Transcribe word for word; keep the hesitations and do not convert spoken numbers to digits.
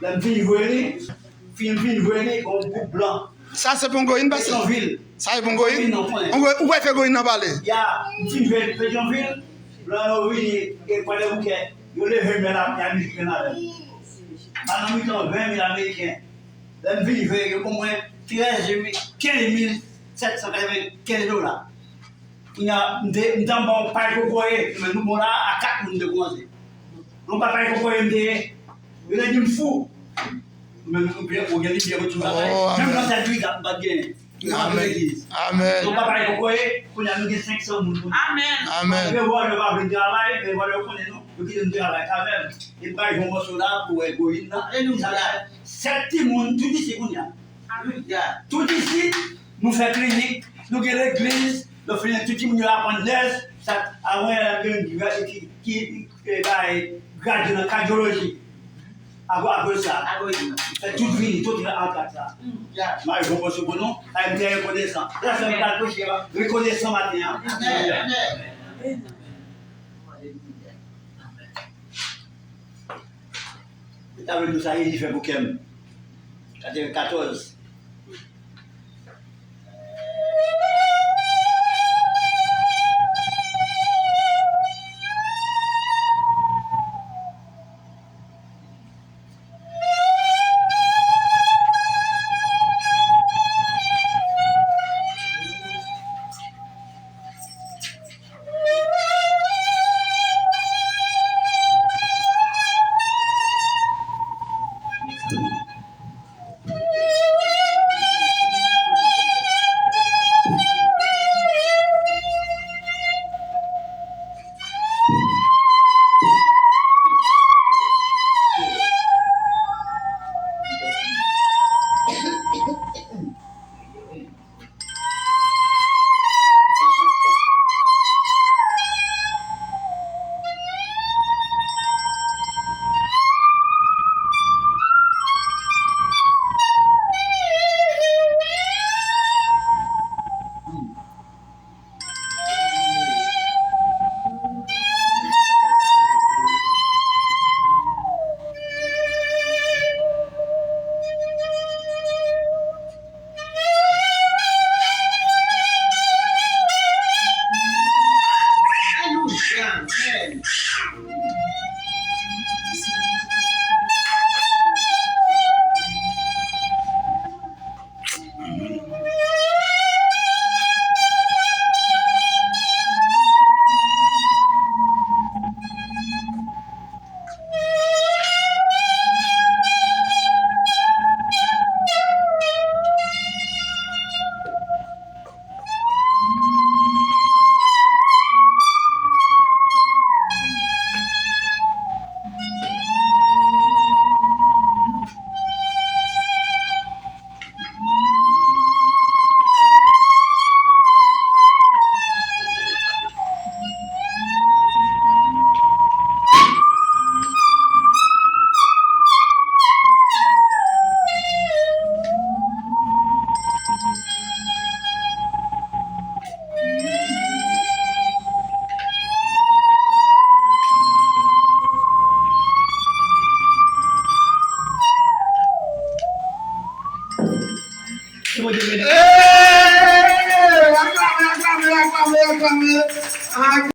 Lè m fin jwe li, fin, m fin jwe li, yon gwoup blan. Sa se pou goyin pase? Petyonvil. Sa se pou goyin? Petyonvil, non, konnen. Ou, ou wè fè goyin nan pale? Ya, m fin jwe Petyonvil, blan yo vini, e Kwadèboukè, yo leve men la, y a mizik men avè m. Al nan mitan ven mil Ameriken. Lè m vin jwe, yo ban mwen trèz mil, kenz mil sèt san katrevenkenz dola. Kounye a, m te, m te anba yon pay kokoye, men nou bon la, a kat moun m te kòmanse. Yon pay kokoye m te ye, yo te di m fou. Men ou byen, ou gen limyè pou tout bagay. Oh, menm nan sètifika, m pa t genyen. Amèn. Amèn. Yon pay kokoye, kounye a nou gen senk san moun. Amèn. Amèn. Revòlè pa vin travay, revòlè konnen nou, yo kite nou travay kanmenm. E bay yon mòso la pou wè goyin nan. Alelouya. Sèt timoun, tout isi kounye a. Alelouya. Tout isi, nou fè klinik, nou gen legliz, nou fini tout timoun yo aprann nès, sa, avan y ap gen ki, ki, ki, ki bay gradye nan kadyoloji. Akoz, akoz sa. Fè tout vini, tout vini an kat sa. Mari bon pòs pou nou, ay m trè rekonesan. La fè m pral preche, rekonesan maten an. Amèn. Amèn. Li ta vle di w sa Jezi fè pou kè m. Katrevenkatòz.